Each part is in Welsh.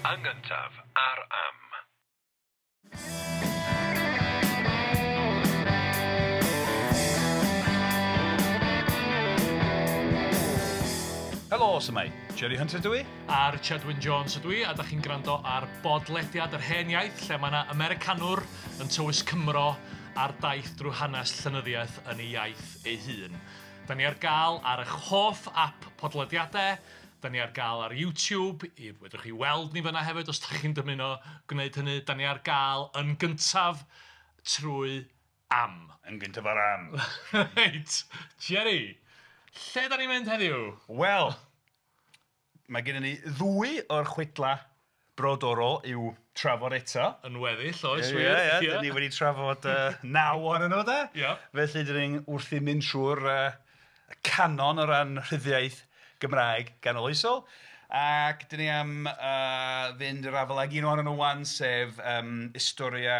Yn gyntaf ar Am. Helo, s'mai? Jerry Hunter dw i. A Richard Wyn Jones ydw i, a da chi'n gwrando ar bodlediad yr hen iaith, lle mae yna Americanwr yn tywys Cymro ar daith drwy hanes llenyddiaeth yn ei iaith ei hun. Da ni ar gael ar eich hoff app podlediadau, da ni ar gael ar YouTube, i fedrwch chi weld ni fyna hefyd os da chi'n dymuno gwneud hynny. Da ni ar gael yn gyntaf trwy Am. Yn gyntaf ar Am. Reit, Jerry, lle da ni'n mynd heddiw? Wel, mae gennym ni ddwy o'r chwedlau brodorol i'w trafod eto. Yn weddill, oes wir. Ie, ie, dyn ni wedi trafod 9 ohonyn nhw de. Ie. Felly dyn ni'n wrthi mynd trwy'r canon o ran rhyddiaith Gymraeg ganoloesol. Ac dyn ni am fynd i'r afael ag un ohonyn nhw wan, sef Historia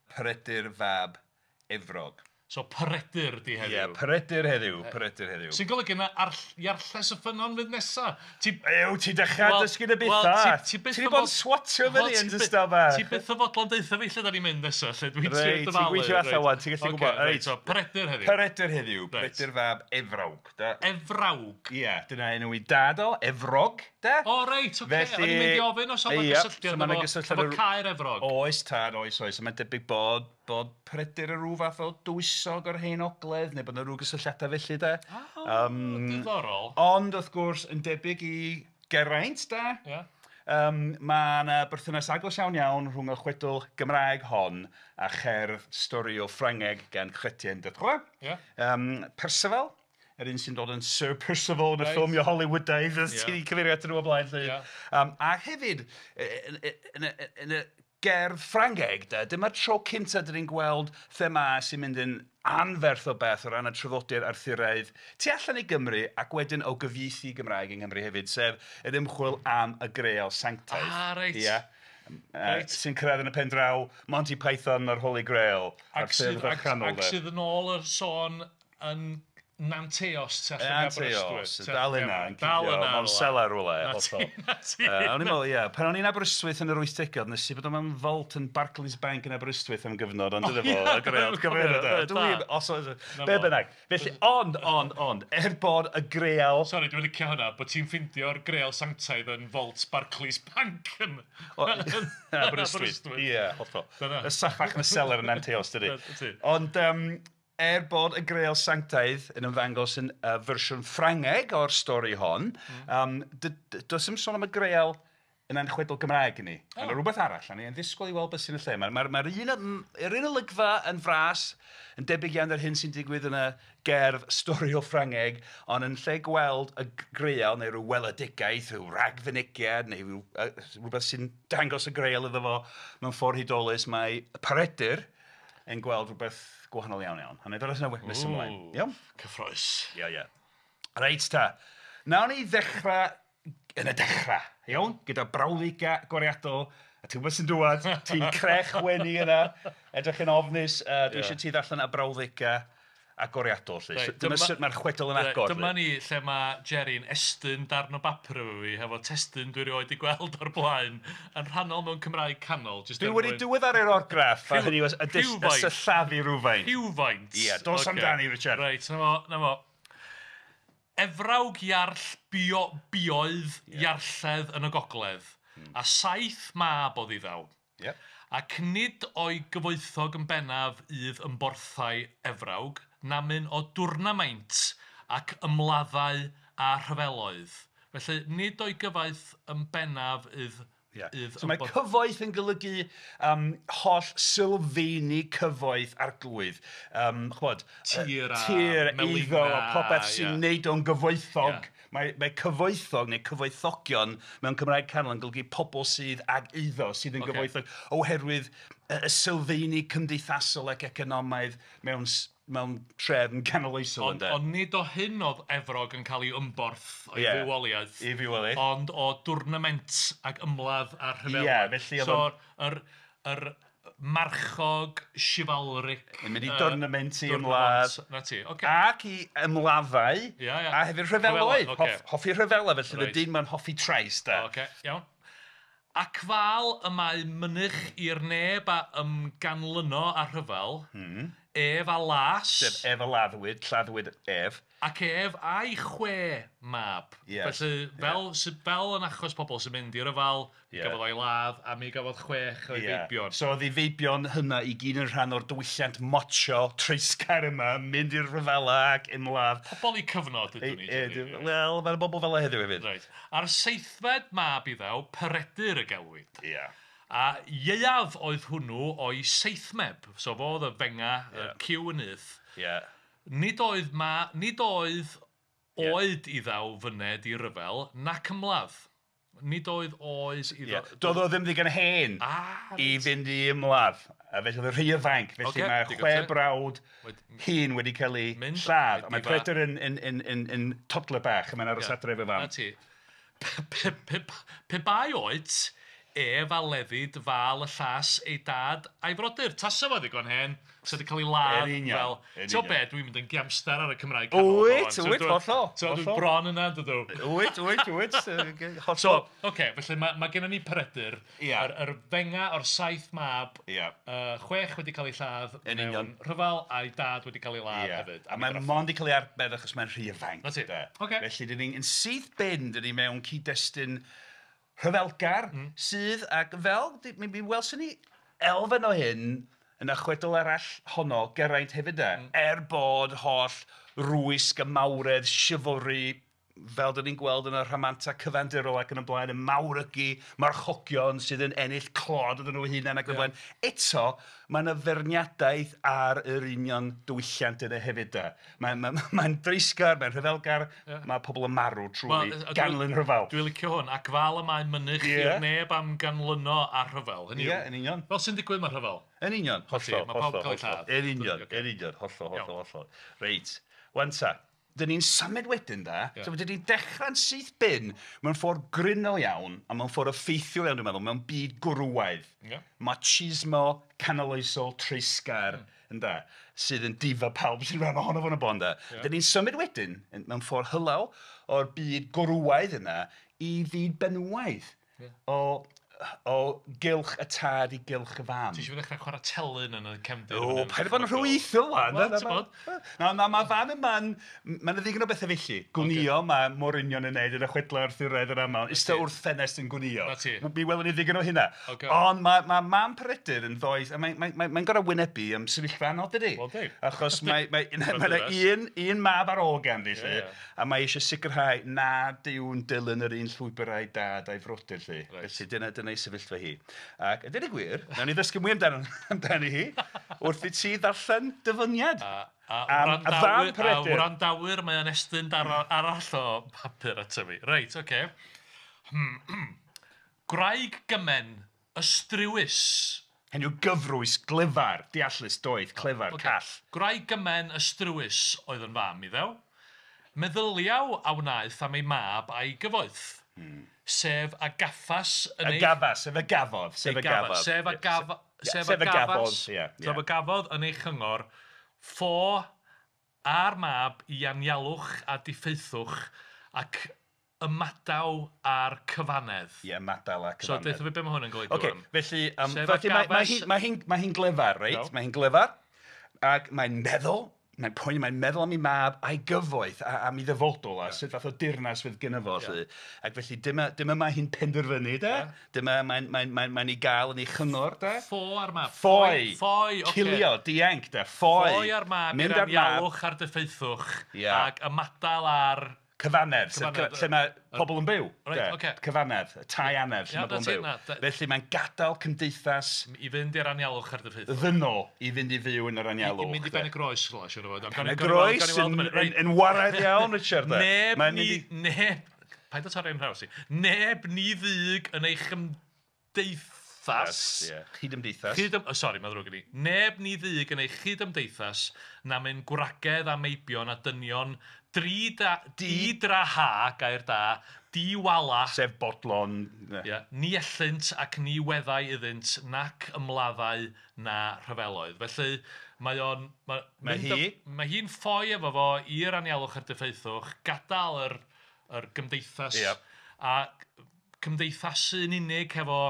Peredur fab Efrog. So Peredur di heddiw. Ie, Peredur heddiw, Peredur heddiw. Sy'n golygu na Iarlles y Ffynnon fydd nesa. Ti... Ew, ti'n dechrau dysgu dy bethau. Ti wedi bod yn swatio fyny yn dy staf bach. Ti byth o fodlon deutha fi lle da ni'n mynd nesa, lle dwi'n trio dyfalu. Reit, ti'n gweithio allan wan, ti'n gallu gwybod. Reit, so Peredur heddiw. Peredur heddiw, Peredur fab Efrawg. Efrawg? Ie, dyna enw i dad o, Efrog, de. O reit, oce, o'n i'n mynd i ofyn os oedd 'na gysylltiad efo Caer Efrog. Oes tad, oes, oes, mae'n debyg bod Peredur yn rhyw fath o dywysog o'r hen ogledd, neu bod yna rhyw gysylltiadau felly de. Diddorol. Ond wrth gwrs, yn debyg i Geraint de, mae yna berthynas agos iawn iawn rhwng y chwedl Gymraeg hon a cherdd storiol Ffrangeg gan Chrétien de Troyes. Percival, yr un sy'n dod yn Sir Percival yn y ffilmiau Hollywoodaidd, ti wedi cyfeirio atyn nhw o blaen 'lly. A hefyd, yn y gerdd Ffrangeg, de, dyma'r tro cynta dyn ni'n gweld themâu sy'n mynd yn anferth o beth o ran y traddodiad Arthuraidd tu allan i Gymru ac wedyn o gyfieithu Gymraeg yng Nghymru hefyd, sef yr ymchwil am y Greal Sanctaidd. Ah, reit. Ia. Reit. Sy'n cyrraedd yn y pen draw Monty Python a'r Holy Grail. Ac sydd yn ôl yr sôn yn Nanteos tu allan i Aberystwyth. Dal yna, yn cuddio, mewn selar rhywle. Na ti. O'n i'n meddwl, ie, pan o'n i'n Aberystwyth yn yr 80au, nes i bod o'n mewn vault yn Barclays Bank yn Aberystwyth am gyfnod, ond dyna fo, y Greal, cyfeiriad. Os oes, be bynnag. Felly, ond, er bod y Greal... Sori, dwi'n licio hwnna, bod ti'n ffeindio'r Greal Sanctaidd yn vault Barclays Bank yn Aberystwyth. Ie, hollol. Y saffach yn y selar yn Nanteos, dydy. Ond... Er bod y Greal Sanctaidd yn ymddangos yn fersiwn Ffrangeg o'r stori hon, does dim sôn am y Greal yn anchwedl Gymraeg i ni. Mae yna rhywbeth arall, a ni'n ddisgwyl i weld beth sy'n y lle. Mae'r un olygfa yn fras, yn debyg iawn i'r hyn sy'n digwydd yn y gerdd storiol Ffrangeg, ond yn lle gweld y Greal neu rhyw weledigaeth, rhyw ragfynegiad, neu rhywbeth sy'n dangos y Greal iddo fo mewn ffordd hudolus, mae Peredur yn gweld rhywbeth gwahanol iawn iawn. A wna i ddod at nes ymlaen. Iawn? Cyffrous. Ie, ie. Reit ta. Nawn ni ddechrau yn y dechrau, iawn? Gyda brawddegau agoriadol. A ti'n gwybod sy'n dŵad, ti'n crech wenu yna, edrych yn ofnus. Dwi eisiau ti ddarllen y brawddegau agoriadol, 'lly. Reit, dyma sut mae'r chwedl yn agor. Dyma ni lle mae Jerry'n estyn darn o bapur efo fi, hefo testun dwi erioed 'di gweld o'r blaen, yn rhannol mewn Cymraeg canol. Dwi wedi diweddaru'r orgraff, a hynny yw y sillafu rhywfaint. Rhywfaint. Ie, dos amdani, Richard. Reit, na fo. Efrawg Iarll bioedd Iarlledd yn y gogledd, a 7 mab oedd iddaw. Ac nid o'i gyfoethog yn bennaf ydd ymborthau Efrawg, namyn o dwrnamaint ac ymladdau a rhyfeloedd. Felly, nid o'i gyfoeth yn bennaf ydd... So mae cyfoeth yn golygu holl sylfeini cyfoeth arglwydd. Ch'mod, tir a tir, eiddo, popeth sy'n neud o'n gyfoethog. Mae cyfoethog neu cyfoethogion mewn Cymraeg canol yn golygu pobl sydd ag eiddo, sydd yn gyfoethog oherwydd y sylfeini cymdeithasol ac economaidd mewn trefn canoloesol. Ond nid o hyn oedd Efrog yn cael ei ymborth o'i fywoliaeth. Ei fywoliaeth. Ond o dwrnament ac ymladd a rhyfeloedd. Ie, felly oedd... So, yr marchog chivalric... Yn mynd i dwrnament i ymladd. Na ti, oce. Ac i ymladdau, a hefyd rhyfeloedd. Hoffi rhyfela, felly y dyn ma'n hoffi trais, da. Oce, iawn. Ac fal y mae mynych i'r neb a ymganlyno a rhyfel, ef a las. Sef ef a laddwyd, lladdwyd ef. Ac ef a'i 6 mab. Yes. Felly, fel, fel yn achos pobl sy'n mynd i ryfel, mi gafodd o'i ladd, a mi gafodd 6 o'i feibion. So oedd ei feibion hynna i gyd yn rhan o'r diwylliant macho treisgar yma, mynd i'r rhyfela ac ymladd. Pobl i cyfnod ydyn ni. Wel, mae'n bobl fel heddiw hefyd. Right. A'r 7fed mab iddaw, Peredur y gelwid. Ie. A ieuaf oedd hwnnw o'i seithmeb. So fo oedd y fenga, y cyw yn nyth. Ie. Nid oedd oed iddaw fyned i ryfel nac ymladd. Nid oedd oes iddo... Doedd o ddim ddigon hen i fynd i ymladd. A felly oedd y rhy ifanc. Felly mae 6 brawd hŷn wedi cael eu lladd. A mae Peredur yn toddler bach. Mae'n aros adre efo fam. Na ti. Pe bai oed, ef a leddid fal y llas ei dad a'i frodyr. Tasa fo ddigon hen, sa wedi cael ei ladd fel... Ti'n be, dwi'n mynd yn giamstar ar y Cymraeg canol. Wyt, wyt, hollol. So dwi'n bron yna, dydw. Wyt, wyt, wyt, hollol. So, oce, felly mae gennym ni Peredur, yr fenga o'r 7 mab, 6 wedi cael ei lladd mewn rhyfel, a'i dad wedi cael ei ladd hefyd. A mae'n mond wedi cael ei arbed achos mae'n rhy ifanc. Na ti, oce. Felly, dyn ni'n syth bin, dyn ni mewn cyd-destun rhyfelgar sydd, ac fel, mi welson ni elfen o hyn yn y chwedl arall honno, Geraint hefyd de, er bod holl rwysg y mawredd, chivalry, fel dyn ni'n gweld yn y rhamanta cyfandirol ac yn y blaen, y mawrygu, marchogion sydd yn ennill clod iddyn nhw hunain ac yn y blaen. Eto, mae yna feirniadaeth ar yr union diwylliant yna hefyd de. Mae'n dreisgar, mae'n rhyfelgar, mae pobl yn marw trwy ganlyn rhyfel. Dwi'n licio hwn, ac fel y mae mynych i'r neb am ganlyno ar rhyfel. Ie, yn union. Fel sy'n digwydd mae rhyfel. Yn union, hollol, hollol. Yn union, yn union, hollol, hollol, hollol. Reit, wan ta. Dyn ni'n symud wedyn da, so dyn ni'n dechrau'n syth bin mewn ffordd grinol iawn a mewn ffordd effeithiol iawn dwi'n meddwl, mewn byd gwrywaidd. Machismo canoloesol treisgar ynda, sydd yn difa pawb sy'n rhan ohono fo'n y bon da. Dyn ni'n symud wedyn mewn ffordd hylaw o'r byd gwrywaidd yna i fyd benywaidd o gylch y tad i gylch y fam. Ti eisiau ddechrau chwarae telyn yn y cefndir? O, paid â bod yn rhyweithiol wan. Na, na, mae fam yma'n... Mae yna ddigon o bethau felly. Gwnïo, mae Morynion yn neud yn y chwedlau Arthuraidd yn aml. Ista wrth ffenest yn gwnïo. Mi welwn ni ddigon o hynna. Ond mae mam Peredur yn ddoeth, a mae'n gorfod wynebu am sefyllfa anodd, dydi? Achos mae yna un mab ar ôl ganddi, lly, a mae eisiau sicrhau nad yw'n dilyn yr un llwybr a'i dad a'i frodyr, lly. Felly dyna ei sefyllfa hi. Ac a dweud y gwir, nawn ni ddysgu mwy amdani hi wrth i ti ddarllen dyfyniad. A wrandawyr, mae o'n estyn arall o papur ato fi. Reit, oce. Gwraig gymen, ystrywys. Hynny yw gyfrwys, glyfar, deallus, doeth, clyfar, call. Gwraig gymen, ystrywys oedd yn fam iddew. Meddyliaw a wnaeth am ei mab a'i gyfoeth. Sef a gaffas yn ei... A gafas, sef a gafodd. Sef a gafodd. Sef a gafodd. Sef a gafodd yn ei chyngor, ffo a'r mab i anialwch a diffeithwch ac ymadaw a'r cyfanedd. Ie, ymadaw a'r cyfanedd. So, deutha fi be mae hwn yn golygu. Oce, felly, mae hi'n glyfar, reit? Mae hi'n glyfar, ac mae'n meddwl, mae'n poeni, mae'n meddwl am ei mab a'i gyfoeth a am ei ddyfodol a sut fath o dirnas fydd gynno fo, lly. Ac felly dyma mae hi'n penderfynu, de. Dyma mae'n ei gael yn ei chyngor, de. Ffo ar mab. Ffoi. Ffoi, oce. Cilio, dianc, de. Ffoi. Ffoi ar mab i'r anialwch a'r diffeithwch ac ymadael ar... Cyfanedd, lle mae pobl yn byw. Right, okay. Cyfanedd, tai anedd, lle mae pobl yn byw. Felly mae'n gadael cymdeithas... I fynd i'r anialwch ar diffeithwch. Ddynol i fynd i fyw yn yr anialwch. I mynd i Ben y Groes, rhywle, siwr o fod. Ben y Groes yn waraidd iawn, Richard. Neb ni... Neb... Paid o torri am nhraws i. Neb ni ddug yn ei chymdeithas. Chydymdeithas. Sori, mae'n ddrwg gen i. Neb ni ddug yn ei chydymdeithas na mynd gwragedd a meibion a dynion di-draha, gair da, di-wala. Sef bodlon. Yeah, ni ellynt ac ni weddau iddynt nac ymladdau na rhyfeloedd. Felly mae o'n... Mae hi'n ffoi efo fo i'r anialwch a'r diffeithwch, gadael yr gymdeithas a cymdeithasu yn unig hefo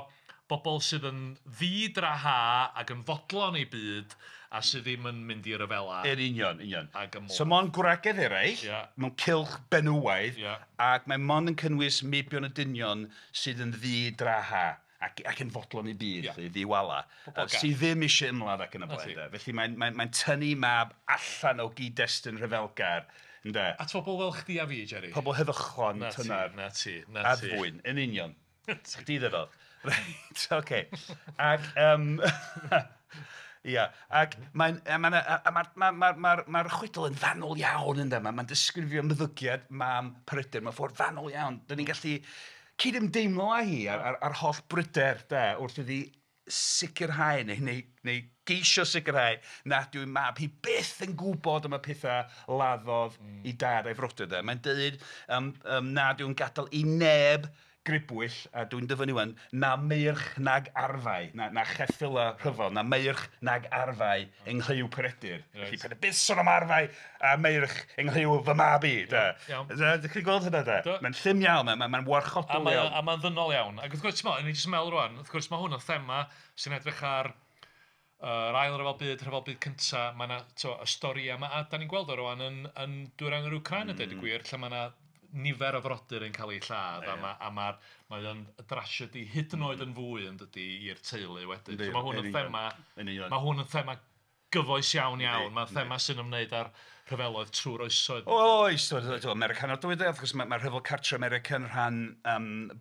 bobl sydd yn ddi-draha ac yn fodlon eu byd a sydd ddim yn mynd i ryfela. Yn union, union. Ac ymladd. So mond gwragedd eraill mewn cylch benywaidd ac mae mond yn cynnwys meibion y dynion sydd yn ddi-draha ac yn fodlon eu byd, ddi-wala, sydd ddim eisiau ymladd ac yn y blaen. Felly mae'n tynnu mab allan o gyd-destun rhyfelgar. Ynde? At bobl fel chdi a fi, Jerry. Pobl heddychlon, tyner. Na ti, na ti. Addfwyn, yn union. Chdi ddefod. Reit, oce. Ac, ia, ac mae'r chwedl yn fanwl iawn, ynde. Mae'n disgrifio ymddygiad mam Peredur mewn ffordd fanwl iawn. Dan ni'n gallu cydymdeimlo â hi a'r holl bryder, de, wrth iddi sicrhau neu geisio sicrhau nad yw'i mab hi byth yn gwybod am y pethau laddodd ei dad a'i frodyr. De. Mae'n dweud nad yw'n gadael i neb gribwyll, a dwi'n dyfynnu wan, na meirch nag arfau, na cheffyla rhyfel, na meirch nag arfau yng nghlyw Peredur. Felly paid â byth sôn am arfau a meirch yng nghlyw fy mab i. Ydych chi'n gweld hynna, de? Mae'n llym iawn, mae'n warchodol iawn. A mae'n ddynol iawn. Ac wrth gwrs, ti'n jyst meddwl rwan, wrth gwrs mae hwn yn thema sy'n edrych ar yr ail rhyfel byd, rhyfel byd cynta, mae yna y stori yma, a da ni'n gweld o rwan yn dwyrain yr Wcráin, a dweud y gwir, lle mae yna nifer o frodyr yn cael eu lladd, a mae o'n drasiedi hyd yn oed yn fwy yn dydi i'r teulu wedyn. So mae hwn yn thema, mae hwn yn thema gyfoes iawn iawn. Mae'n thema sy'n ymwneud â'r rhyfeloedd trwy'r oesoedd. Oes, Americanol dwi dweud, wrth gwrs mae'r rhyfel cartre American rhan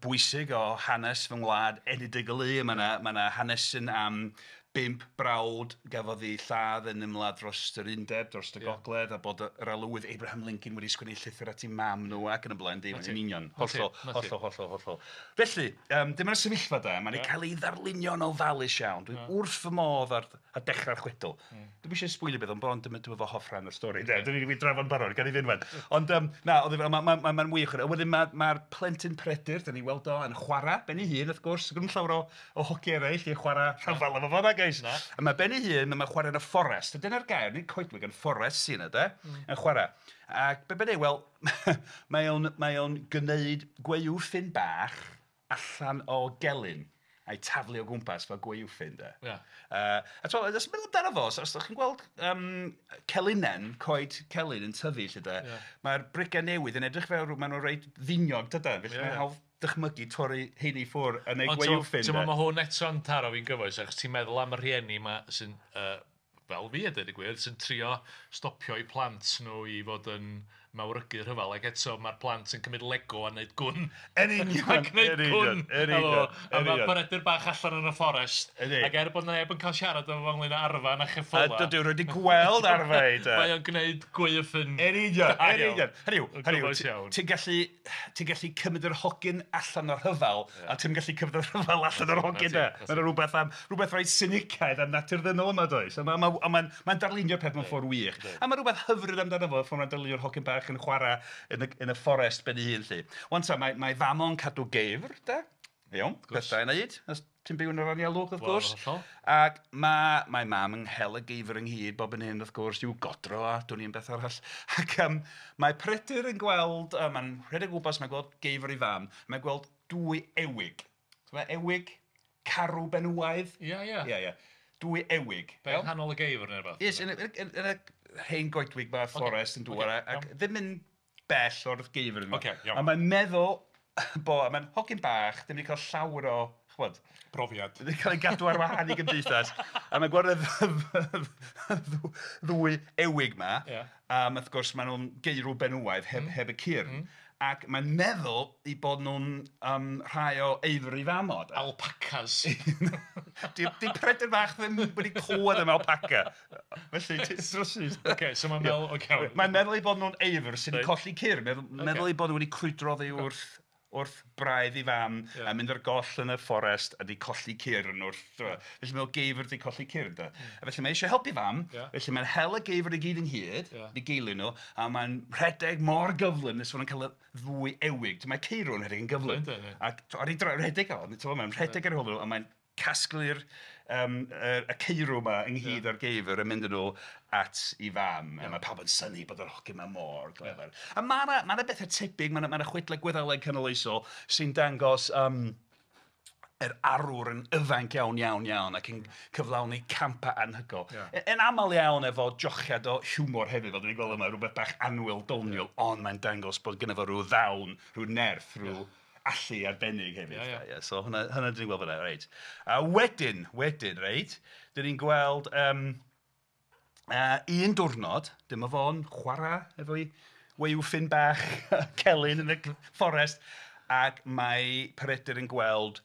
bwysig o hanes fy ngwlad enedigol i. Mae yna hanesyn am 5 brawd gafodd ei lladd yn ymladd dros yr undeb, dros y gogledd, a bod yr arlywydd Abraham Lincoln wedi sgwennu llythyr at ei mam nhw ac yn y blaen, dim yn union. Hollol, hollol, hollol, hollol. Felly, dyma'r sefyllfa da, mae'n cael ei ddarlunio'n ofalus iawn. Dwi wrth fy modd ar dechrau'r chwedl. Dwi'm eisiau sbwylio beth, ond bron dyma fy hoff rhan o'r stori. Dwi wedi drafod barod, gan i fynd wan. Ond na, mae'n wych. Wedyn mae'r plentyn Peredur, da ni weld o yn chwarae ben ei hun, wrth gwrs, gyda llawer o hogi eraill i chwarae rhyfel efo fo, nag oes? A mae ben ei hun, mae'n chwarae yn y fforest. Dyna'r gair, nid coedwig, yn fforest sy'n yna, de, yn chwarae. Ac be bynnag, wel, mae o'n gwneud gwaywffyn bach allan o gelyn a'i taflu o gwmpas fel gwaywffyn, de. A ti'n meddwl, os meddwl amdano fo, os ydych chi'n gweld celynen, coed celyn yn tyfu, lle de, mae'r brigau newydd yn edrych fel maen nhw'n reit ddiniog, dydan, felly mae'n hawdd dychmygu torri heini ffwr yn ei gwaywffyn. Ti'n meddwl, mae hwn eto'n taro fi'n gyfoes, achos ti'n meddwl am y rhieni yma sy'n, fel fi a dweud y gwir, sy'n trio stopio eu plant nhw i fod yn mawrygu rhyfel, ac eto mae'r plant yn cymryd Lego a wneud gwn. Yn union, yn union. A mae Peredur bach allan yn y fforest, ac er bod neb yn cael siarad efo fo ynglyn â arfau na cheffylau. A dydw wedi gweld arfau. Mae o'n gwneud gwaywffyn. Yn union, yn union. Hynny yw, ti'n gallu cymryd yr hogyn allan o'r rhyfel, a ti'n gallu cymryd yr rhyfel allan o'r hogyn. Mae'n rhywbeth reit sinicaidd am natur ddynol yma, does? A mae'n darlunio'r peth mewn ffordd wych. A mae rhywbeth hyfryd amdano fo, ffordd mae'n darlunio'r hogyn bach yn chwarae yn y fforest ben ei hun, lly. Wan ta, mae fam o'n cadw geifr, de? Iawn, peth da i wneud. Os ti'n byw yn yr anialwch, wrth gwrs. Ac mae mam yn hel y geifr ynghyd bob yn hyn, wrth gwrs, i'w godro a dwn i'n beth arall. Ac mae Peredur yn gweld, mae'n rhedeg gwmpas, mae'n gweld geifr ei fam, mae'n gweld dwy ewig. Mae ewig, carw benywaidd. Ie, ie. Ie, ie. Dwy ewig. Be, nghanol y geifr neu rhywbeth? Yes, yn y hen goedwig mae'r fforest yn dŵr ac ddim yn bell o'r geifr yma. A mae'n meddwl bod, mae'n hogyn bach, ddim wedi cael llawer o, ch'bod, brofiad. Ddim wedi cael ei gadw ar wahân i gymdeithas. A mae'n gweld y ddwy ewig ma. A wrth gwrs maen nhw'n geirw benywaidd heb y cyrn. Ac mae'n meddwl eu bod nhw'n rhai o eifr i famod. Alpacas. Di Peredur bach ddim wedi clywed am alpaca. Felly, ti'n drysys. Oce, so mae'n meddwl, oce. Mae'n meddwl eu bod nhw'n eifr sy'n colli cyrn. Meddwl eu bod nhw wedi crwydro oddi wrth braidd i fam a mynd ar goll yn y fforest a di colli cyrn wrth... Felly mae'n geifr di colli cyrn, da. A felly mae eisiau helpu fam, felly mae'n hel y geifr i gyd ynghyd, i geilio nhw, a mae'n rhedeg mor gyflym nes fod nhw'n cael y ddwy ewig. Mae ceirw yn rhedeg yn gyflym. Ac ar ei rhedeg o, mae'n rhedeg ar ei hôl nhw, a mae'n casglu'r y ceirw yma ynghyd o'r geifr yn mynd yn ôl at ei fam. A mae pawb yn synnu bod yr hogyn yma mor glyfar. A mae yna bethau tebyg, mae yna chwedlau Gwyddeleg canoloesol sy'n dangos yr arwr yn ifanc iawn, iawn, iawn ac yn cyflawni campau anhygoel. Yn aml iawn efo jochiad o hiwmor hefyd, fel dan ni'n gweld yma, rhywbeth bach annwyl, doniol, ond mae'n dangos bod gynno fo rhyw ddawn, rhyw nerth, rhyw allu arbennig hefyd. So hwnna dan ni'n gweld fan'na, reit. A wedyn, reit, dan ni'n gweld un diwrnod, dyma fo'n chwarae efo'i waywffyn bach celyn yn y fforest, ac mae Peredur yn gweld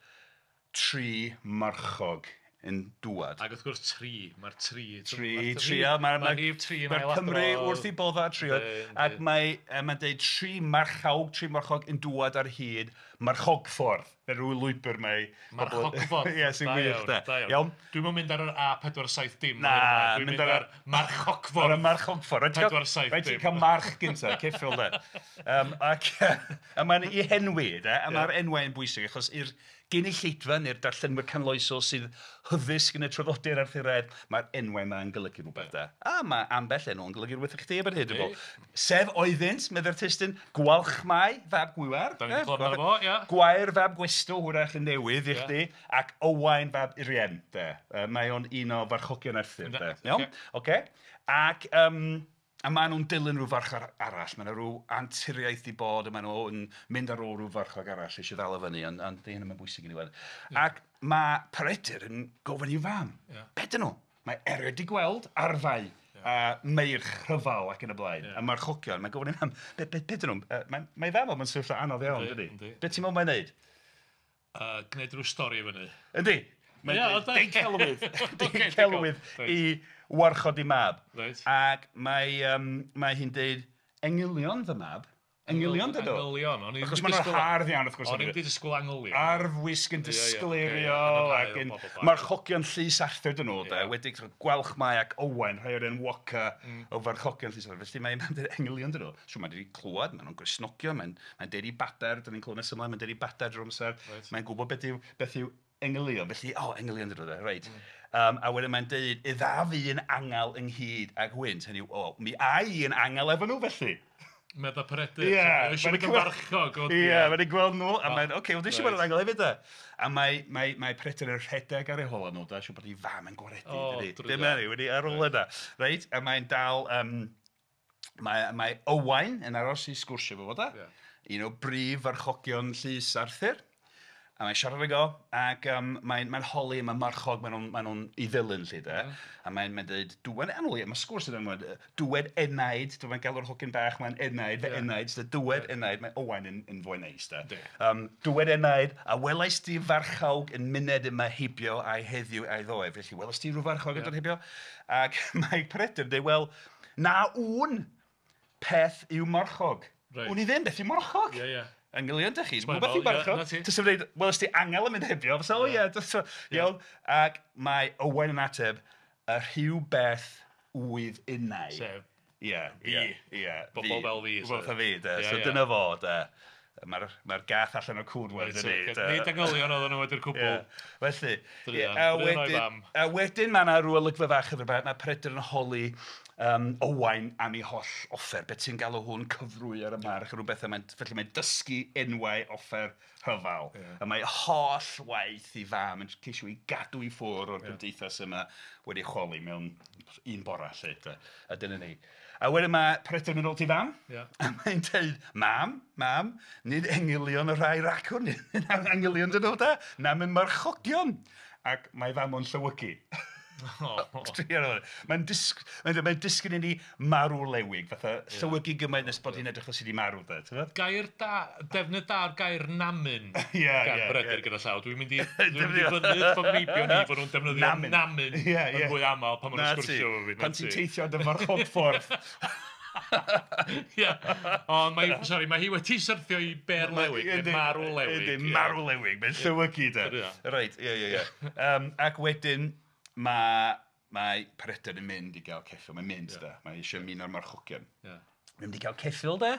3 marchog yn dŵad. Ac wrth gwrs 3, mae'r 3. 3, ia, mae'r rhif 3 yn ailadrodd. Mae'r Cymru wrth eu boddau 3. Ac mae'n dweud 3 marchawg, 3 marchog yn dŵad ar hyd marchogffordd. Fe rhyw lwybr mae... Marchogffordd. Ie, sy'n wych, de. Iawn. Dwi'm yn mynd ar yr A470. Na, dwi'n mynd ar marchogffordd. Ar y marchogffordd. 470. Rhaid ti'n cael march gyntaf, ceffyl, de. Ac mae'n ei henwi, de, a mae'r enwau yn bwysig, achos i'r gynulleidfa neu'r darllenwyr canoloesol sydd hyddysg yn y traddodiad Arthuraidd, mae'r enwau yma yn golygu rhywbeth, de. A mae ambell enw yn golygu rhywbeth i chdi erbyn hyn, dwi'n meddwl. Sef oeddynt, medde'r testun, Gwalchmai fab Gwiwer. Da ni wedi clywed amdano fo, ia. Gwair fab Gwestw, hwyrach yn newydd i chdi, ac Owain fab Urien, de. Mae o'n un o farchogion Arthur, de. Iawn? Ocê. Ac a maen nhw'n dilyn rhyw farchog arall, maen nhw rhyw anturiaeth i bod, a maen nhw'n mynd ar ôl rhyw farchog arall eisiau ddal o fyny, ond di hyn ddim yn bwysig i ni weld. Ac mae Peredur yn gofyn i'w fam, be dyn nhw? Mae erioed di gweld arfau a meirch rhyfel ac yn y blaen, a marchogion, mae'n gofyn i'w fam, be dyn nhw? Mae fam o'n sefyllfa anodd iawn, dydy? Be ti'n meddwl mae'n neud? Gwneud rhyw stori fyny. Yndi. Mae'n deud celwydd i warchod ei mab. Ac mae hi'n deud, engylion fy mab. Engylion dydw? Engylion. Achos maen nhw'n hardd iawn, wrth gwrs. O'n i'n disgwyl angylion. Arfwisg yn disgleirio ac yn marchogion llys Arthur dyn nhw, de. Wedi Gwalchmai ac Owain, rhai o'r enwoca o farchogion llys Arthur. Felly mae'n deud engylion dyn nhw. So mae'n deud i clywed, maen nhw'n Gristnogion, mae'n deud i badair, dyn ni'n clywed nes ymlaen, mae'n deud i badair drwy'r amser. Mae'n gwybod beth yw engylion, felly, engylion dyn nhw, reit. A wedyn mae'n deud, iddaf un angel ynghyd ag hwynt, hynny yw, mi ai un angel efo nhw felly. Medda Peredur. Ie. Eisiau mynd yn farchog. Ie, mae'n gweld nhw, a mae'n, oce, wel, dwi eisiau bod yn angel hefyd, da. A mae Peredur yn rhedeg ar ei hola nhw, da, siŵr bod ei fam yn gwaredu, dydy. Dim hynny, wedi ar ôl yna. Reit, a mae'n dal, mae Owain yn aros i sgwrsio fo, da. Un o brif farchogion llys Arthur. A mae'n siarad ag o, ac mae'n holi, mae'n marchog, maen nhw'n ei ddilyn, lly, de. A mae'n dweud, dwed, anwl, mae sgwrs yn dweud, dwed enaid, mae'n galw'r hogyn bach, mae'n enaid, fy enaid, dwed enaid, mae Owain yn fwy neis, de. Dwed enaid, a welais di farchawg yn myned yma heibio a'i heddiw a'i ddoe. Felly, welais di rhyw farchog yn dod heibio? Ac mae Peredur yn dweud, wel, na wn peth yw marchog. Wn i ddim beth yw marchog. Ie, ie. Angylion, dych chi, dwi'n gwybod beth yw marchog. Ti'n dweud, wel, os ti angel yn mynd hebio, fysa, o ie, iawn. Ac mae Owain yn ateb, y rhyw beth wydd innau. Sef, ie, fi. Ie, Bobl fel fi. Bobl fel fi, de. So dyna fo, de. Mae'r gath allan o'r cwd wedyn ni. Nid angylion oedden nhw wedi'r cwbl. Felly, a wedyn mae yna rhyw olygfa fach efo'r beth, mae Peredur yn holi Owain am ei holl offer. Be ti'n galw hwn cyfrwy ar y march, rhyw bethau. Felly mae'n dysgu enwau offer rhyfel. A mae holl waith i fam yn ceisio i gadw i ffwrdd o'r gymdeithas yma wedi chwalu mewn un bora, lle. A dyna ni. A wedyn mae Peredur yn mynd ôl i fam, a mae'n dweud, mam, mam, nid engylion y rhai racwn, nid angylion dyn nhw da, na mynd marchogion. Ac mae fam o'n llywygu. Mae'n disgyn i ni marw lewig, fatha llywygu gymaint nes bod hi'n edrych fel sydd wedi marw. Gair da, defnydd da o'r gair namyn gan Peredur gyda llaw. Dwi'n mynd i fyny fy meibion ni bod nhw'n defnyddio namyn yn fwy aml pan maen nhw'n sgwrsio efo fi. Pan ti'n teithio dy farchogffordd. Ie, ond mae, sorry, mae hi wedi syrthio i ber lewig, neu marw lewig. Marw lewig, mae'n llywygu de. Reit, ie, ie. Ac wedyn, mae Peredur yn mynd i gael ceffyl, mae'n mynd da, mae eisiau ymuno'r marchogion. Mae'n mynd i gael ceffyl de.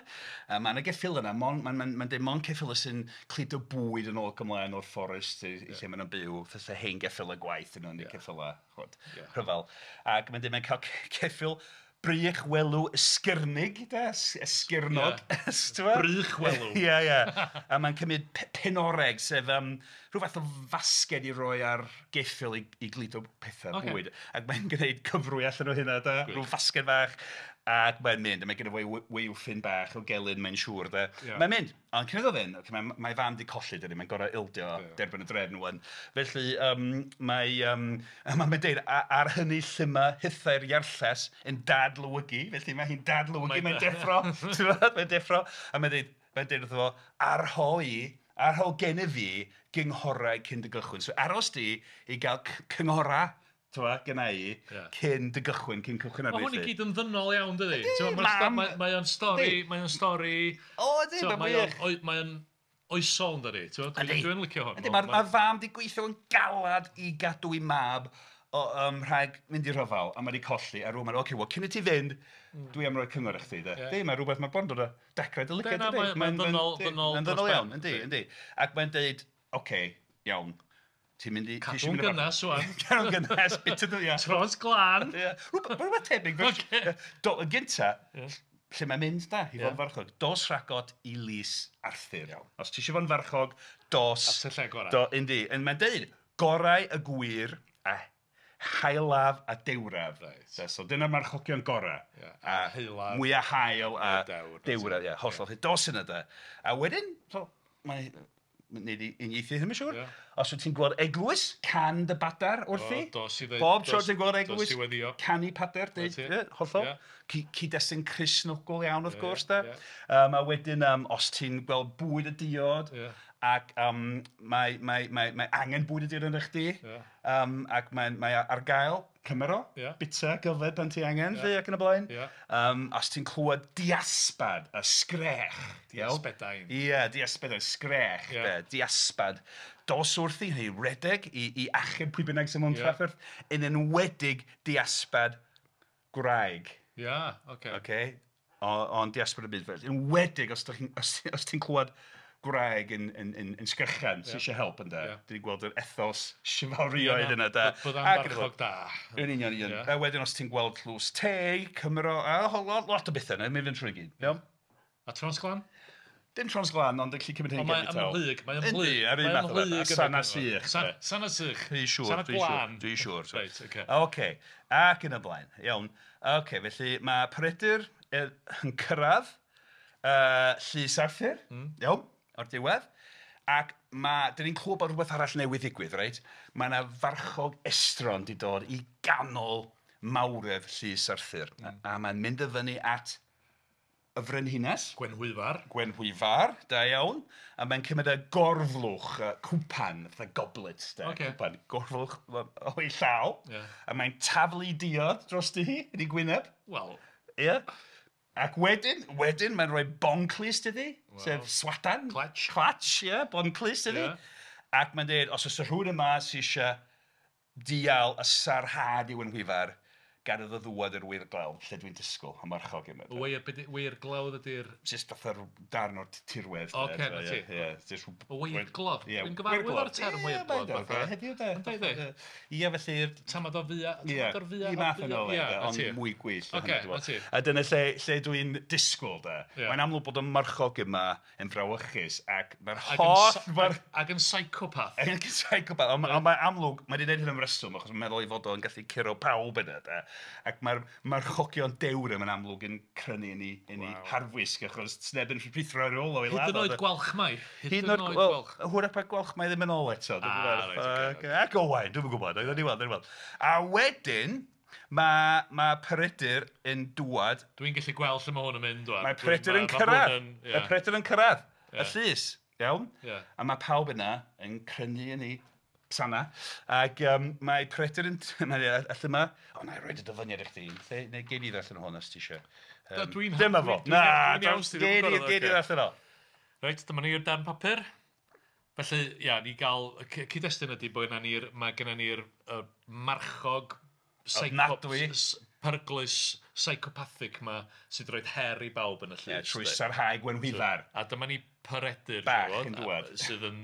A mae yna geffyl yna, mae'n dweud mond ceffyl sy'n cludo bwyd yn ôl ac ymlaen o'r fforest i lle maen nhw'n byw, fatha hen geffyl y gwaith yn nhw'n ceffylau rhyfel. Ac mae'n dweud mae'n cael ceffyl brych welw ysgyrnig, de, esgyrnog. Yeah. Brych welw. Ie, ie. A mae'n cymryd penoreg, sef rhyw fath o fasged i roi ar geffyl i gludo pethau bwyd. Ac mae'n gwneud cyfrwy allan o hynna, de, rhyw fasged fach. Ac mae'n mynd, a mae genna fo waywffyn bach o gelyn, mae'n siŵr, de. Yeah. Mae'n mynd, ond cyn iddo fynd, okay, mae fam di colli, dydy, mae'n gorau ildio derbyn y drefn wan. Felly, mae'n deud, ar hynny llyma hithau'r iarlles yn dadlywygu, felly mae hi'n dadlywygu, mae'n deffro, mae'n deffro, a mae'n deud wrtho fo, arho gennyf fi gynghorau cyn dy gychwyn. So aros di i gael cynghorau, gynna i, cyn dy gychwyn, cyn cychwyn ar Mae hwn i gyd yn ddynol iawn, dydi? Mae o'n stori... Mae o'n stori... O, ydy, mae'n wych. Mae o'n oesol, dydi? Dwi'n licio hwn. Mae'r fam di gweithio yn galad i gadw i mab rhag mynd i rhyfel, a mae di colli, a rhywun mae'n, oce, wel, cyn i ti fynd, dwi am roi cyngor i chdi, de. Di, mae rhywbeth, mae bron dod o dechrau dy lygaid, dydi? Mae'n ddynol, ddynol. Mae'n ddynol iawn, yndi, yndi. Ac mae'n deud, oce, iawn. Ti'n mynd i... Cadw'n gynnas, wan. Cadw'n gynnas, bit yn... Tros glân. Rhywbeth tebyg. Yn gynta, lle mae'n mynd da, i fod yn farchog. Dos rhagot i lys Arthur. Os ti eisiau fod yn farchog, dos... At y lle gorau. Yndi. Mae'n deud, gorau y gwir a haelaf a dewraf. So dyna'r marchogion gorau. A haelaf. Mwyaf hael a dewraf. Hollol. Dos yna da. A wedyn, mae... Nid i uniaethu hyn, mae'n siŵr. Os wyt ti'n gweld eglwys, can dy badar wrthi. Bob tro ti'n gweld eglwys, canu pader, hollol. Cyd-destun Cristnogol iawn, wrth gwrs, da. A wedyn, os ti'n gweld bwyd a diod, ac mae angen bwyd a diod yn chdi, ac mae ar gael, cymero, bita, gyfed pan ti angen, lle ac yn y blaen. Os ti'n clywed diaspad, y sgrech. Diasbedain. Ie, diasbedain, sgrech, diaspad. Dos wrthi, neu redeg, i achub pwy bynnag sy'n mewn trafferth, yn enwedig diaspad gwraig. Ie, oce. Oce, ond diaspad y byd fel. Enwedig os ti'n clywed gwraig yn sgrychan sy'n eisiau help ynde. Dyn ni'n gweld yr ethos chivalrioedd yna da. Bod am farchog da. Yn union, union. A wedyn os ti'n gweld tlws te, Cymro, a lot o bethau yna, mae'n fynd trwy gyd. Iawn? A tros glan? Dim tros glan, ond yn gallu cymryd hyn gen i taw. Mae'n ymhlyg, mae'n ymhlyg. Yndi, ar un math o beth. Sana sych. Sana sych. Dwi'n siŵr, Sana glân. Dwi'n siŵr. Reit, oce. Oce, ac yn y blaen. Iawn. Oce, felly mae Peredur yn cyrraedd Llys Arthur. Iawn. O'r diwedd, ac dyn ni'n clywed bod rhywbeth arall newydd ddigwydd, reit? Mae yna farchog estron di dod i ganol mawredd Llys Arthur, a mae'n mynd y fyny at y frenhines. Gwenhwyfar. Gwenhwyfar, da iawn. A mae'n cymryd y gorflwch, cwpan, fatha goblet, da, cwpan, gorflwch o'i llaw. A mae'n taflu diod dros hi, yn ei gwyneb. Wel. Ie. Ac wedyn mae'n rhoi bonclust iddi, sef swatan. Clatch. Clatch, ie, bonclust iddi. Ac mae'n dweud, os oes rhywun yma sy'n eisiau dial y sarhad i Wenhwyfar, gad iddo ddŵad i'r weirglawdd, lle dwi'n disgwyl am marchog yma. Weirglawdd ydy'r... Jyst fatha'r darn o'r tirwedd. Oce, na ti. Ie. Weirglawdd. Dwi'n gyfarwydd o'r term weirglawdd. Ie, heddiw de. Ynddi? Ie, felly'r... Tamad o fia. Ie, i math yn ôl, ond mwy gwyllt. Oce, na ti. A dyna lle dwi'n disgwyl, de. Mae'n amlwg bod y marchog yma yn frawychus, ac mae'r holl... Ac yn psychopath. Ac yn psychopath, ond mae'n amlwg, mae wedi gwneud hyn am reswm, achos mae'n meddwl ei fod o'n gallu curo pawb yna, de. Ac mae'r marchogion dewr yma'n amlwg yn crynu yn ei harfwisg, achos sneb yn rhuthro ar ôl o'i ladd. Hyd yn oed Gwalchmai. Hyd yn oed Gwalch. Hwyrach mae Gwalchmai ddim yn ôl eto. Ac Owain, dwi'm yn gwybod. Nawn ni weld. A wedyn, mae Peredur yn dŵad. Dwi'n gallu gweld lle mae hwn yn mynd. Mae Peredur yn cyrraedd. Mae Peredur yn cyrraedd. Y llys, iawn? A mae pawb yna yn crynu yn ei sana. Ac mae Peredur yn... Allan yma... O, na i roed y dyfyniad i chdi. Neu gei di ddarllen hwn os ti eisiau. Dyma fo. Na, gei di ddarllen o. Reit, dyma ni'r darn papur. Felly, ia, ni gael... Cyd-destun ydy bod mae gennym ni'r marchog Ofnadwy. Peryglus psychopathic ma sydd roed her i bawb yn y llys. Ie, trwy sarhau Gwenhwyfar. A dyma ni Peredur bach yn dŵad. Sydd yn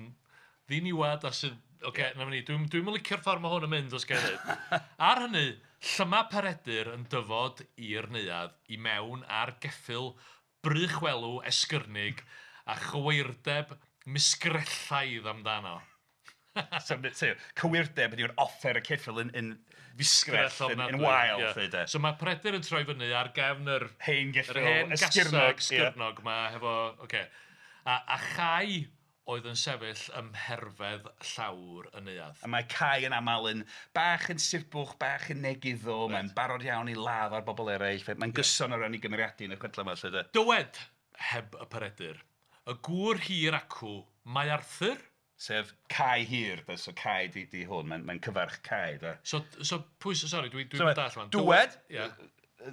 ddiniwad a sydd... Oce, na ni, dwi'n licio'r ffordd mae hwn yn mynd os gael dweud. Ar hynny, llyma Peredur yn dyfod i'r neuadd i mewn ar geffyl brychwelw esgyrnig a chywirdeb misgrellaidd amdano. So, cywirdeb ydy'r offer y ceffyl yn fusgrell, yn wael. Yeah. So mae Peredur yn troi fyny ar gefn yr hen geffyl, hen gasog esgyrnog ma hefo, okay. A Chai oedd yn sefyll ym mherfedd llawr y neuadd. A mae Cai yn aml yn bach yn sirbwch, bach yn negyddol, right. Mae'n barod iawn i ladd ar bobl eraill, mae'n gyson o ran ei gymeriadu yn y chwedlau yma. Lle, dywed, heb y Peredur, y gŵr hir acw, mae Arthur? Sef Cai Hir, so Cai di hwn, mae'n cyfarch Cai. Da. So pwy, sori, dwi'n so, dall fan. Dywed,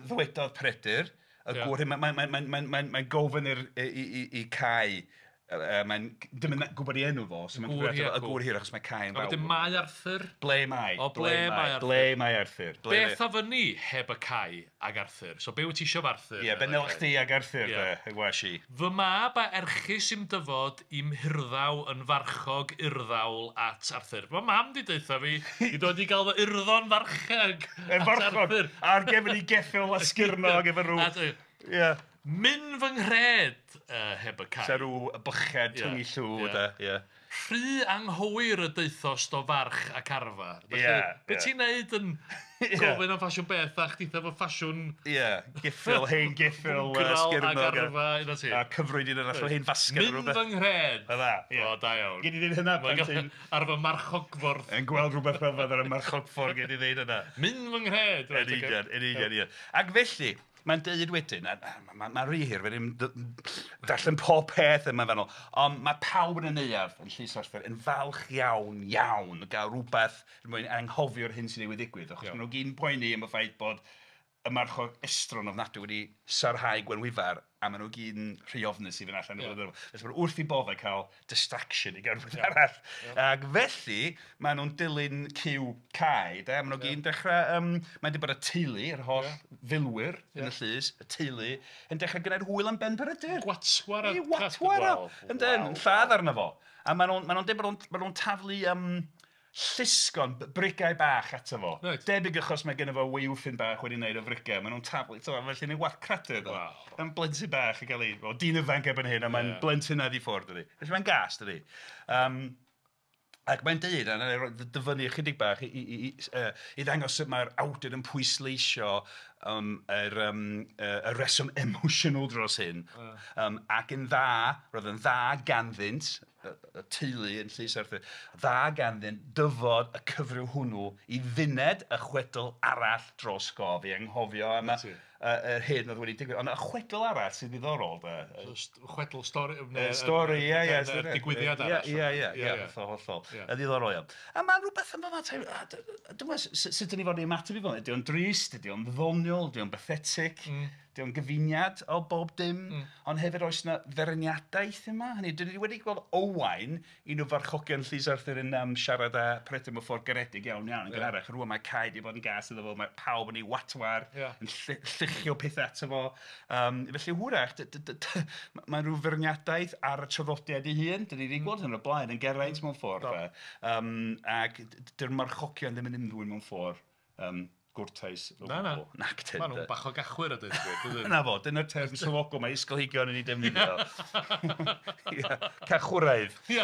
ddywedodd Peredur, y gŵr hyn, mae'n gofyn i Cai, mae'n ddim yn gwybod ei enw fo, so mae'n y gŵr hir achos mae Cai yn fawr. A wedyn mae Arthur? Ble mae? O, ble mae Arthur? Ble mae Arthur? Beth a fyny heb y Cai ag Arthur? So be wyt ti isio fo Arthur? Ie, be nel chdi ag Arthur, de, y gwas i. Fy mab a erchus i'm dyfod i'm hirddaw yn farchog urddawl at Arthur. Mae mam di deutha fi i dod i gael fy urddo'n farchog at Arthur. Ar gefn i geffyl a sgyrnog efo rhyw. Ie. Myn fy nghred heb y Cai. Sa rhyw byched tyngu llw, da. Yeah. Rhy anghywir y deuthost o farch ac arfa. Felly, be ti'n neud yn gofyn am ffasiwn beth a chditha fo ffasiwn... Ie, geffyl, hen geffyl, sgyrnog. Ac arfa, un o ti. A cyfrwyd un arall o hen fasged. Myn fy nghred. Fydda, ie. O, da iawn. Gyd i ddeud hynna pan ti'n... Ar fy marchogffordd. Yn gweld rhywbeth fel ar y marchogffordd, gyd i ddeud hynna. Myn fy nghred. Yn union, yn union, ie. Ac felly, mae'n deud wedyn, mae'n rhy hir, fe ddim darllen pob peth yma fanol, ond mae pawb yn y neuadd yn Llys Arthur yn falch iawn, iawn, o gael rhywbeth er mwyn anghofio'r hyn sydd wedi ddigwydd, achos maen nhw gyd yn poeni am y ffaith bod y marchog estron ofnadwy wedi sarhau Gwenhwyfar, a maen nhw gyd yn rhy ofnus i fynd allan. Felly maen nhw wrth i boddau cael distraction i gael rhywbeth arall. Ac felly, maen nhw'n dilyn cyw Cai, de? Maen nhw gyd yn dechrau, mae'n dweud bod y teulu, yr holl filwyr yn y llys, y teulu, yn dechrau gwneud hwyl am ben Peredur. Gwatwar. Ei, watwar o! Yndyn, yn lladd arno fo. A maen nhw'n dweud bod nhw'n taflu llusgon, brigau bach ato fo. Right. Debyg achos mae genno fo waywffyn bach wedi wneud o frigau. Maen nhw'n taflu, felly yn ei wath cradur. Wow. Mae'n blentyn bach yn cael ei... O, dyn ifanc erbyn hyn, a mae'n blentyn i ffwrdd, dydi. Felly mae'n gas, dydi. Ac mae'n deud, a na i dyfynnu ychydig bach i ddangos sut mae'r awdur yn pwysleisio y reswm emosiynol dros hyn. Ac yn dda, roedd yn dda ganddynt, y teulu yn Llys Arthur, dda ganddynt dyfod y cyfryw hwnnw i fyned y chwedl arall dros gof, i anghofio am yr hyn oedd wedi digwydd. Ond y chwedl arall sy'n ddiddorol, de. Chwedl stori... Stori, ie, ie. Digwyddiad arall. Ie, ie, hollol, hollol. Y ddiddorol iawn. A mae'n rhywbeth yn fama, dwi'n meddwl, sut ydyn ni fod i ymateb i fod? Ydy o'n drist, ydy o'n ddoniol, ydy o'n pathetic, ydy o'n gyfuniad o bob dim, ond hefyd oes yna feirniadaeth yma. Hynny, dyn ni wedi gweld Owain, un o farchogion Llys Arthur yn siarad â Peredur mewn ffordd garedig iawn iawn yn gynharach. Rŵan mae Cai wedi bod yn gas iddo fo, mae pawb yn ei watwar, yn lluchio pethau ato fo. Felly hwyrach, mae'n rhyw feirniadaeth ar y traddodiad ei hun. Dyn ni wedi gweld hyn o'r blaen yn Geraint mewn ffordd. Ac dy'r marchogion ddim yn ymddwyn mewn ffordd gwrtais o gwbl. Na, na. Maen nhw'n bach o gachwyr a dweud gwir. Na fo, dyna'r term swyddogol mae ysgolheigion yn ei defnyddio. Cachwraidd. Ie,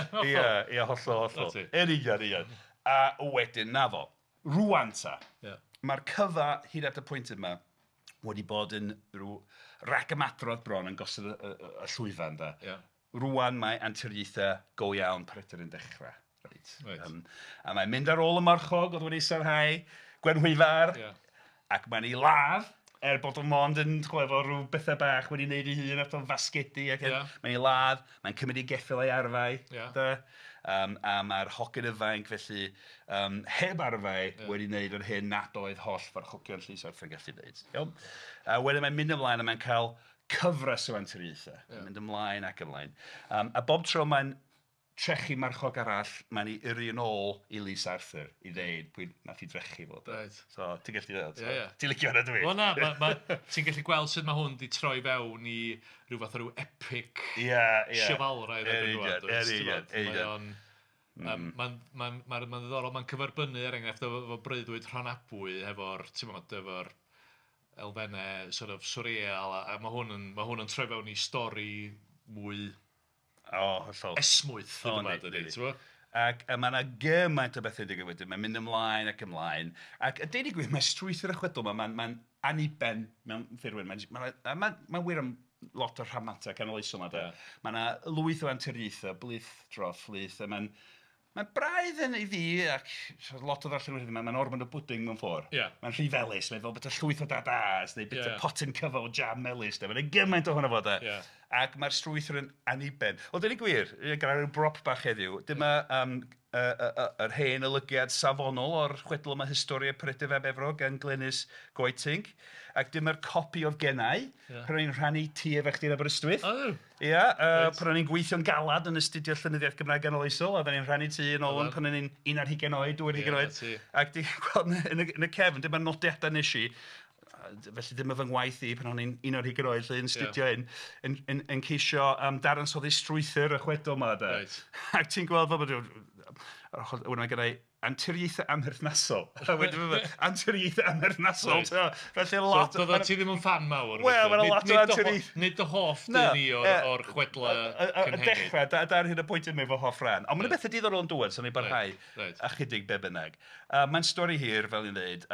hollol, hollol. Yn union, union. A wedyn, na fo, rŵan ta, mae'r cyfa hyd at y pwynt yma wedi bod yn rhyw ragymadrodd bron yn gosod y llwyfan, da. Rŵan mae anturiaethau go iawn Peredur yn dechrau. A mae'n mynd ar ôl y marchog oedd wedi sarhau Gwenhwyfar, ac mae'n ei ladd, er bod o'n mond yn efo rhyw bethau bach wedi wneud ei hun at o'n fasgedi, ac mae'n ei ladd, mae'n cymryd ei geffyl a'i arfau, a mae'r hogyn ifanc felly heb arfau wedi wneud yr hyn nad oedd holl farchogion Llys Arthur yn gallu wneud. Iawn? A wedyn mae'n mynd ymlaen a mae'n cael cyfres o anturiaethau, mynd ymlaen ac ymlaen. A bob tro mae'n trechu marchog arall, mae'n ei yrru yn ôl i Lys Arthur i ddeud pwy nath i drechu fo. Right. So, ti'n gallu dweud? Ie, ie. Ti'n licio hwnna dwi? Wel na, ti'n gallu gweld sut mae hwn di troi fewn i rhyw fath o ryw epic chivalraidd erbyn rwan. Mae'n ddiddorol, mae'n cyferbynnu er enghraifft efo breuddwyd Rhonabwy efo'r, ti'n gwbod, efo'r elfennau sort of surreal, a mae hwn yn troi fewn i stori mwy hollol esmwyth. Ac mae yna gymaint o bethau digwydd wedyn, mae'n mynd ymlaen ac ymlaen. Ac a deud y gwir, mae strwythur y chwedl yma, mae'n aniben mewn ffurfwyn. Mae'n wir am lot o'r rhamantau canoloesol yma. Mae yna lwyth o anturiaethau, blith dros flith, a mae'n braidd yn i fi, ac lot o ddarllenwyr heddiw, mae'n ormod o bwding mewn ffordd. Yeah. Mae'n rhy felys, mae'n fel beth o llwyth o dadas, neu beth o potyn cyfo o jam melys. Mae'n gymaint ohono fo, de. Yeah. Ac mae'r strwythur yn aniben. Wel, dweud y gwir, gyda rhyw brop bach heddiw, dyma yr hen olygiad safonol o'r chwedl yma Historia Peredur fab Efrog gan Glenys Goetink. Ac dyma'r copi oedd gennau, pan o'n i'n rhannu tŷ efo chdi yn Aberystwyth. Ia, pan o'n i'n gweithio'n galad yn astudio llenyddiaeth Gymraeg ganoloesol, a oedden ni'n rhannu tŷ yn ôl pan o'n i'n 21 oed, 22 oed. Ac ti'n gweld yn y cefn, dyma'r nodiadau nes i, felly dyma fy ngwaith i pan o'n i'n 21 oed lle yn astudio hyn, yn ceisio dadansoddi strwythur y chwedl yma. Ac ti'n gweld fel bod mae gennau anturiaethau amherthnasol. Anturiaethau amherthnasol. Felly lot... So, ti ddim yn fan mawr. Wel, mae'n lot o anturiaethau. Nid dy hoff dyn ni o'r chwedlau cynhenid. Y dechrau, dar hyn y pwynt yma efo hoff ran. Ond mae'n bethau diddorol yn dŵad, so ni'n barhau ychydig be bynnag. Mae'n stori hir, fel i'n dweud,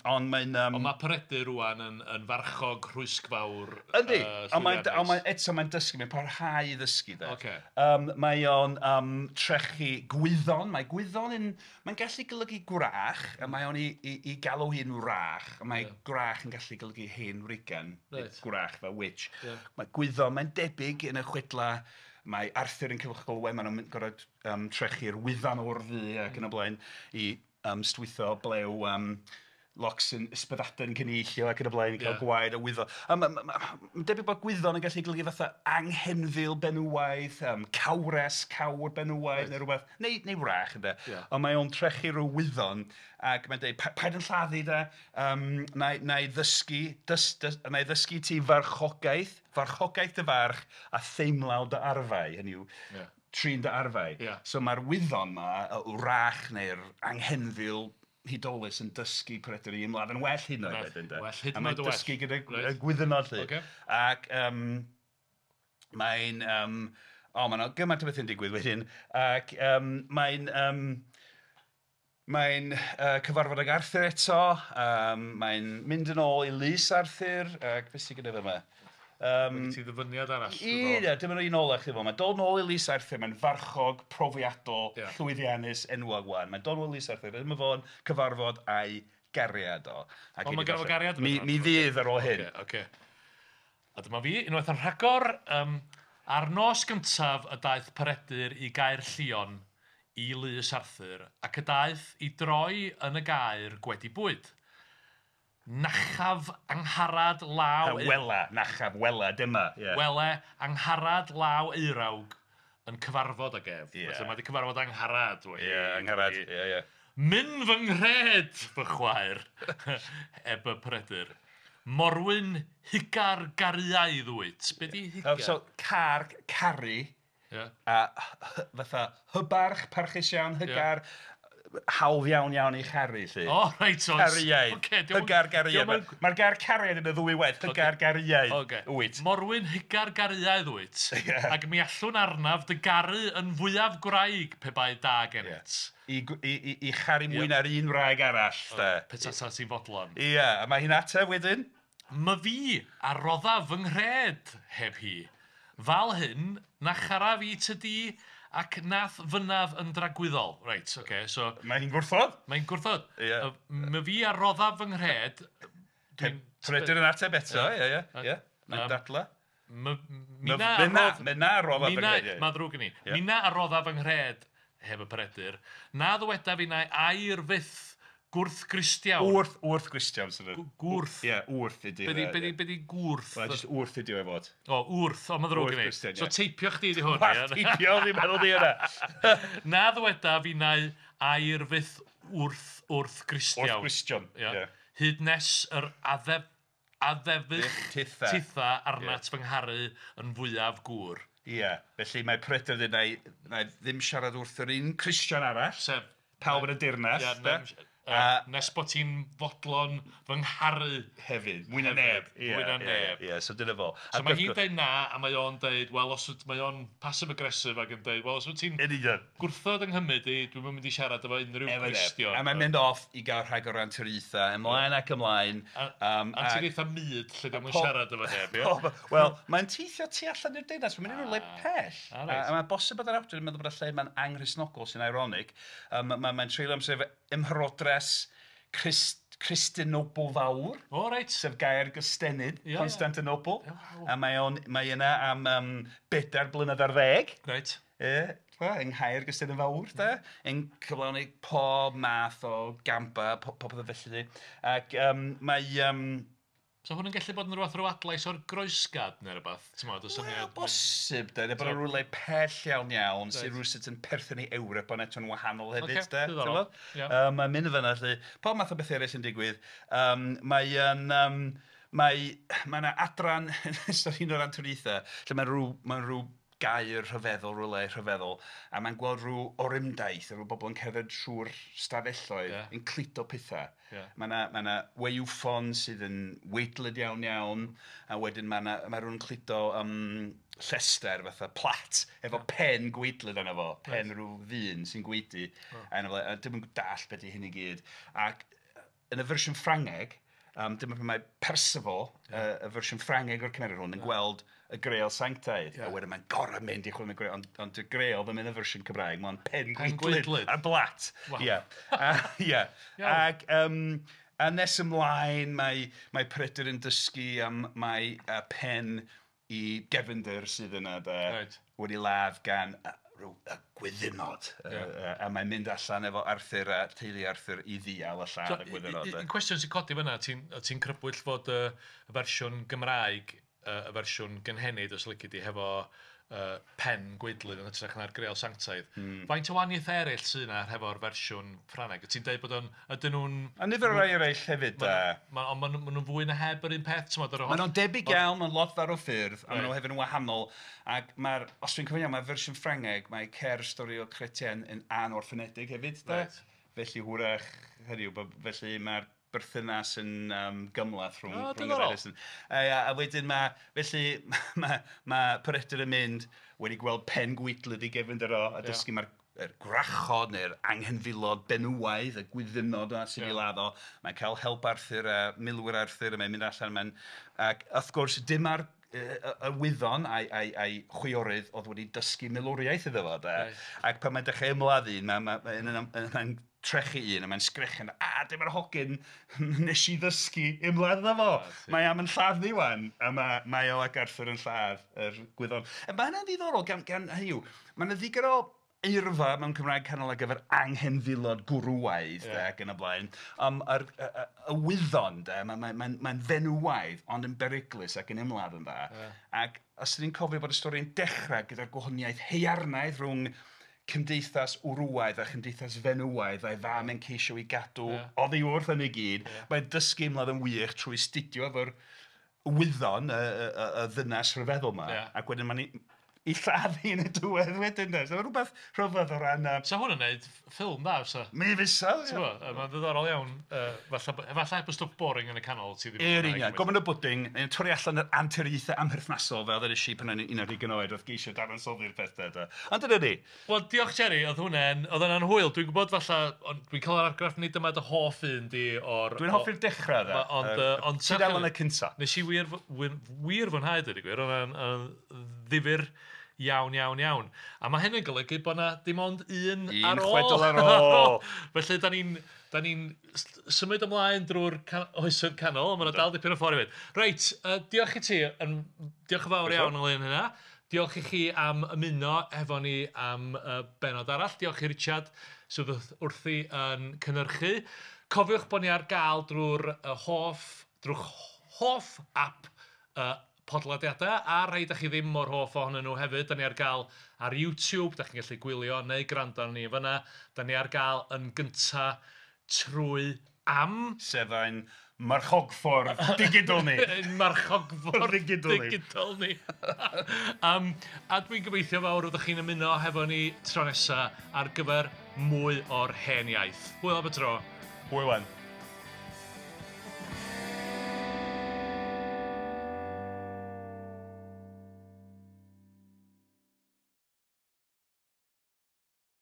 ond mae'n... Ond mae Peredur rwan yn farchog rhwysgfawr. Yndi, ond eto mae'n dysgu, mae'n parhau i ddysgu. Mae o'n trechu gwyddon. Mae gwyddon yn... Mae'n gallu golygu gwrach, a mae o'n i galw hi'n wrach, a mae gwrach yn gallu golygu hen wrigan, gwrach fel witch. Mae gwyddon, mae'n debyg yn y chwedla, mae Arthur yn Culhwch ac Olwen, maen nhw'n gorfod trechu'r wyddan o'r ddu ac yn y blaen i stwytho blew locsyn ysbyddaden cynillio ac yn y blaen i cael gwaed a wyddon. Mae'n debyg bod gwyddon yn gallu golygu fatha anghenfil benywaidd, cawres, cawr benywaidd neu rhywbeth, neu wrach ynde. Ond mae o'n trechu rhyw wyddon ac mae'n dweud, paid yn lladdu de, na i ddysgu ti farchogaeth dy farch a theimlaw dy arfau, hynny yw, trin dy arfau. So mae'r wyddon ma, y wrach neu'r anghenfil hudolus yn dysgu Peredur i ymladd yn well hyd yn oed wedyn, de. Well hyd yn oed A mae'n dysgu gyda gwyddonod 'lly. Ac mae'n... mae'n gymaint o bethau'n digwydd wedyn. Ac mae'n... Mae'n cyfarfod ag Arthur eto. Mae'n mynd yn ôl i lys Arthur. Ac beth sydd gyda fe yma? Mae ti ddyfyniad arall. Ie, dyma'r un ola chdi fo. Mae'n dod nôl i Lys Arthur, mae'n farchog, profiadol, llwyddiannus, enwog wan. Mae'n dod nôl i Lys Arthur, dyma fo'n cyfarfod a'i gariad o. O, mae ganddo fo gariad? Mi fydd ar ôl hyn. Oce. A dyma fi, unwaith yn rhagor, ar nos gyntaf y daeth Peredur i Gaer Llion i Lys Arthur, ac y daeth i droi yn y gaer gwedi bwyd. Nachaf angharad law... Wela, nachaf, wela, dyma. Wele, angharad law eirawg yn cyfarfod ag ef. Felly mae wedi cyfarfod angharad. Ie, angharad, ie, ie. Myn fy nghred, fy chwaer, eb y Peredur. Morwyn hugar gariaidd wyt. Be di hugar? So, car, caru, a fatha hybarch, parchus iawn, hygar, hawdd iawn iawn i charu, lly. O, reit, oes. Cariaidd. Hygar gariaidd. Mae'r gair cariad yn y ddwy waith. Hygar gariaidd wyt. Morwyn hygar gariaidd wyt. Ac mi allwn arnaf dy garu yn fwyaf gwraig pe bai da gennyt. I charu mwy na'r un wraig arall. Petata ti'n fodlon. Ie, a mae hi'n ateb wedyn. My fi a roddaf fy nghred heb hi. Fal hyn, na charaf i ty di, ac nath fynaf yn dragwyddol. Reit, oce, so... Mae hi'n gwrthod? Mae'n gwrthod. My fi a roddaf fy nghred... Peredur yn ateb eto, ie, ie. Mae'n dadla. Mina a roddaf fy nghred. Mae'n ddrwg gen i. Mina a roddaf fy nghred, heb y Peredur, na ddywedaf innau air fyth Gwrth-Gristiawn. Wrth-Gristiawn. Gwrth. Ie, wrth ydi. Be di gwrth? Wel, jyst wrth ydi o'i fod. O, wrth, o, mae'n ddrwg i ni. So teipio chdi di hwn. Wel, teipio, fi'n meddwl di yna. Na ddweda fi nau air fyth wrth-Gristiawn. Wrth-Gristion, ie. Hyd nes yr addefych titha arnat fy ngharu yn fwyaf gŵr. Ie, felly mae Peredur yn dweud, na i ddim siarad wrth yr un Cristion arall. Sef pawb yn y dirnas. Nes bod ti'n fodlon fy ngharu. Hefyd, mwy na neb. Mwy na neb. Ie, so dyna fo. So mae hi'n dweud na, a mae o'n dweud, wel, os mae o'n passive-aggressive ac yn dweud, wel, os wyt ti'n gwrthod yng Nghymru di, dwi'm yn mynd i siarad efo unrhyw Gristion. A mae'n mynd off i gael rhag o'r anturiaethau, ymlaen ac ymlaen. Anturiaethau myd, lle dio'm yn siarad efo neb, ie? Wel, mae'n teithio tu allan i'r deyrnas, mae'n mynd i rywle pell. A mae'n bosib bod yr awdur yn meddwl bod y lle mae'n anghristnogol sy'n ironic. Mae'n treulio amser efo ymherodres Cristinople fawr. O, reit. Sef gair gystenid, Constantinople. A mae mae yna am 4 blynedd ar 10. Reit. Ie, yng Nghaer Gystennin fawr, de. Yn cyflawni pob math o gampa, popeth felly. Ac mae... So hwn yn gallu bod yn rhywbeth rhyw adlais o'r groesgad neu rhywbeth? Wel, bosib, de. Bod yn rhywle pell iawn iawn, sy'n rhywsut yn perthyn i Ewrop, ond eto'n wahanol hefyd, de. Mae'n mynd fyna, lle. Pob math o beth eraill yn digwydd. Mae yna adran yn ystod un o'r anturiaethau, lle mae'n rhyw gair rhyfeddol, rhywle rhyfeddol, a mae'n gweld rhyw orymdaith, rhyw bobl yn cerdded trwy'r stafelloedd, yn cludo pethau. Mae yna waywffon sydd yn weitlyd iawn iawn, a wedyn mae rhywun yn cludo llester fatha plat, efo pen gweitlyd arno fo, pen rhyw ddyn sy'n gweidi, a dim yn dallt beth i hyn i gyd. Ac yn y fersiwn Ffrangeg, dyma pan mae Percival, y fersiwn Ffrangeg o'r cymeriad hwn, yn gweld y Greal Sanctaidd. A wedyn mae'n gorau mynd i chwilio am y Greal, ond y Greal ddim yn y fersiwn Cymraeg, mae'n pen gweitlyd a blat. Ie. Ac a nes ymlaen mae Peredur yn dysgu am mae pen i gefnder sydd yna, de, wedi ladd gan rhyw gwyddynod. A mae'n mynd allan efo Arthur a teulu Arthur i ddial a lladd y gwyddynod. Un cwestiwn sy'n codi fyna, ti'n crybwyll fod y fersiwn Gymraeg, y fersiwn gynhenid, os lici di, hefo pen gweitlyd yn hytrach na'r Greal Sanctaidd. Faint o wahaniaethau eraill sydd yna hefo'r fersiwn Ffrangeg? Ti'n dweud bod o'n... Ydyn nhw'n... A nifer o rai eraill hefyd, da. Ond maen nhw'n fwy na heb yr un peth, ti'n meddwl? Maen nhw'n debyg iawn, maen lot fawr o ffyrdd, a maen nhw hefyd yn wahanol. Ac mae'r... Os dwi'n cofio iawn, mae'r fersiwn Ffrangeg, mae cer stori o Chrétien yn anorffenedig hefyd, da. Felly hwyrach, hynny yw, felly mae'r berthynas yn gymhleth rhwng y ddau. A wedyn mae, felly mae Peredur yn mynd wedi gweld pen gweitlyd i gefnder o, a dysgu mae'r gwrachod neu'r anghenfilod benywaidd, y gwyddynod yna sy'n ei ladd o. Mae'n cael help Arthur a milwyr Arthur, a mae'n mynd allan. Ac wrth gwrs, dim ar y wyddon a'i chwiorydd oedd wedi dysgu milwriaeth iddo fo. Ac pan mae'n dechrau ymladd un, mae'n trechu un, a mae'n sgrechian, a dyma'r hogyn nes i ddysgu ymladd fo. Mae am yn lladd ni wan, a mae o ac Arthur yn lladd yr gwyddon. A mae hynna'n ddiddorol gan hynny yw, mae yna ddigon o eirfa mewn Cymraeg canol ar gyfer anghenfilod gwrywaidd, ac yn y blaen. Y wyddon, mae'n fenywaidd, ond yn beryglus ac yn ymladd yn dda. Ac os ydyn ni'n cofio bod y stori'n dechrau gyda'r gwahaniaeth haearnaidd rhwng cymdeithas wrywaidd a chymdeithas fenywaidd a'i fam yn ceisio i gadw oddi wrth yn ei gyd. Mae'n dysgu ymladd yn wych trwy studio efo'r wyddon, y ddynas rhyfeddol yma. Ac wedyn mae'n i lladd hi yn y diwedd wedyn. So rhywbeth rhyfedd o ran... Sa hwn yn neud ffilm dda, fysa? Mi fysa. Mae'n ddiddorol iawn. Falle heb y stwff boring yn y canol. Yr union. Gofyn y bwding, yn torri allan yr anturiaethau amherthnasol fel ddweud i pan o'n i'n 11 oed wrth geisio dadansoddi'r pethau. Ond dyna ni. Wel, diolch Jerry, oedd hwnna'n hwyl. Dwi'n gwybod falle, dwi'n cael yr argraff nid dyma dy hoff un di o'r... Dwi'n hoffi'r dechrau dda. Ond tudalen y cynta. Nes i wir fwynhau, dweud y gwir. Oedd o'n ddifyr iawn, iawn, iawn. A mae hyn yn golygu bod yna dim ond un ar ôl. Un chwedl ar ôl. Felly, da ni'n symud ymlaen drwy'r oesoedd canol, ond mae yna dal dipyn o ffordd i fynd. Reit, diolch i ti, diolch yn fawr iawn ynglyn hynna. Diolch i chi am ymuno efo ni am benod arall. Diolch i Richard sydd wrthi yn cynhyrchu. Cofiwch bod ni ar gael drwy'r hoff, drwy'ch hoff app podlediadau, a rhai da chi ddim mor hoff ohonyn nhw hefyd. Da ni ar gael ar YouTube, da chi'n gallu gwylio neu gwrando arnon ni fyna. Da ni ar gael yn gynta trwy Am. Sef ein marchogffordd digidol ni. Ein marchogffordd digidol ni. Digidol ni. A dwi'n gobeithio fawr ydych chi'n ymuno hefo ni tro nesa ar gyfer mwy o'r Hen Iaith. Hwyl am y tro. Hwyl wan.